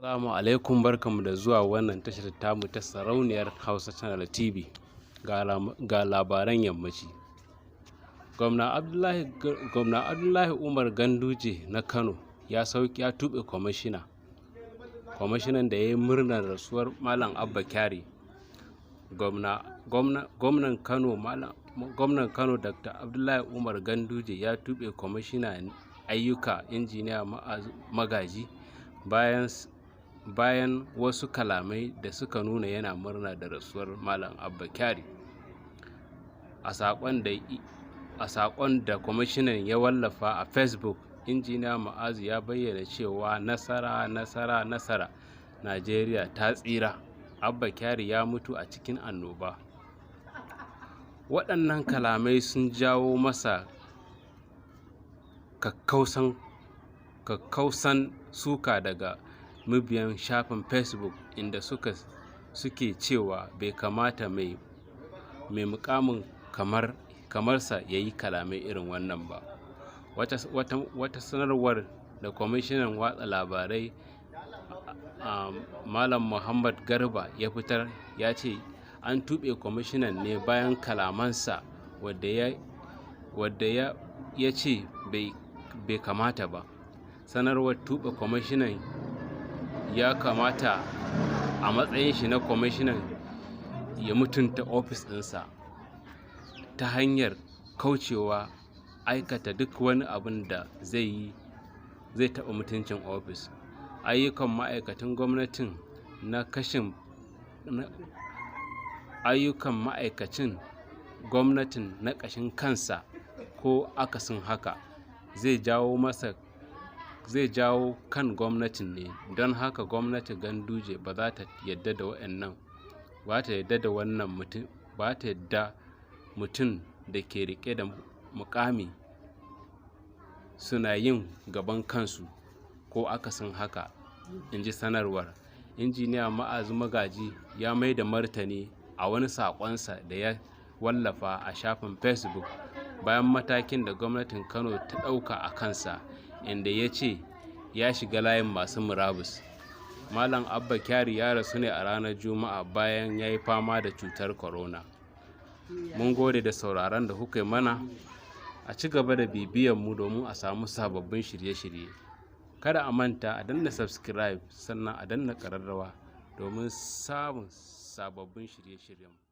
Assalamu alaikum, barkanmu da zuwa wannan tashar tamu ta Sarauniyar Hausa Channel TV. Ga labaran yammaci. Gwamna Abdullahi Umar Ganduje na Kano ya sauki ya tuɓe kwamishina. Kwamishinan da ya yi murnar rasuwar Malam Abba Kyari. Gwamnan Kano Dr. Abdullahi Umar Ganduje ya tuɓe kwamishinan ayyuka, Injiniya Ma'azu Magaji, bayan wasu kalamai da suka nuna yana murna da rasuwar Malam Abba Kyari. A saƙon da kwamishinan ya wallafa a Facebook, Injiniya Ma'azu ya bayyana cewa nasara, nasara, nasara, Najeriya ta tsira, Abba Kyari ya mutu a cikin annoba. Waɗannan kalamai sun jawo masa kakkausan suka daga mabiyan shafin Facebook, inda suke cewa bai kamata mai muƙamin kamarsa ya yi kalamai irin wannan ba. Wata sanarwar da kwamishinan watsa labarai, Malam Muhammad Garba, ya fitar ya ce an tuɓe kwamishinan ne bayan kalamansa wadda ya ce bai kamata ba. Sanarwar tuɓe kwamishinan ya kamata a matsayin shi na kwamishinan ya mutunta ofis ɗinsa ta hanyar kaucewa aikata duk wani abun da zai taɓa mutuncin ofis. Ayyukan ma'aikacin gwamnatin na ƙashin kansa ko akasin haka zai jawo kan gwamnatin ne, don haka gwamnatin Ganduje ba za ta yadda da waɗannan ba ta yadda da wannan mutum ba ta yadda mutum da ke riƙe da muƙami suna yin gaban kansu ko akasin haka, in ji sanarwar. Injiniya Ma'azu Magaji ya mai da martani a wani saƙonsa da ya wallafa a shafin Facebook bayan matakin da gwamnatin Kano ta ɗauka a kansa, inda ya ce ya shiga layin masu murabus. Malam Abba Kyari ya rasu ne a ranar Juma'a bayan ya yi fama da cutar corona. Mun gode da sauraron da kuka yi mana. A ci gaba da bibiyan mu domin a samu sababbin shirye-shirye. Kada a manta a danna subscribe, sannan a danna ƙararrawa domin samun sababbin shirye-shiryenmu.